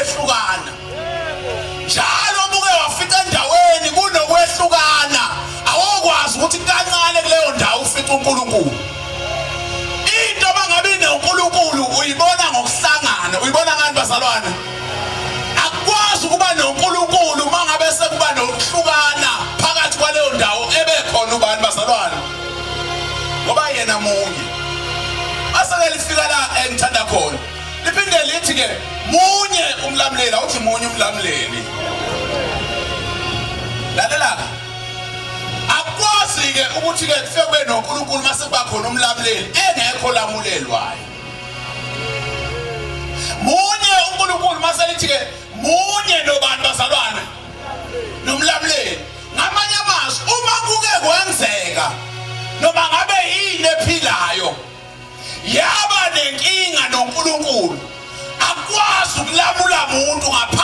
kunokwehlukana. Njalo ubuke wafica endaweni kunokwehlukana, awukwazi ukuthi kancane kuleyo ndawo ufice uNkulunkulu. Into bangabi noNkulunkulu uyibona ngokuhlangana, uyibona ngani bazalwane? Akukwazi ukuba noNkulunkulu uma ngabe sekuba nokuhlukana phakathi kwaleyo ndawo ebekhona ubani bazalwane, ngoba yena munye. Aseke lifika la engithanda khona, liphinde lithi ke munye umlamuleli, awuthi munye umlamuleli. Lalela, akukwazi ke ukuthi ke kufike kube noNkulunkulu mase kuba khona umlamuleli engekho lamulelwayo. Munye uNkulunkulu mase lithi ke munye nobani bazalwane nomlamuleli. Ngamanye amazwi, uma kuke kwenzeka noma ngabe yini ephilayo yaba nenkinga noNkulunkulu, akwazi ukulamula umuntu ngaphandle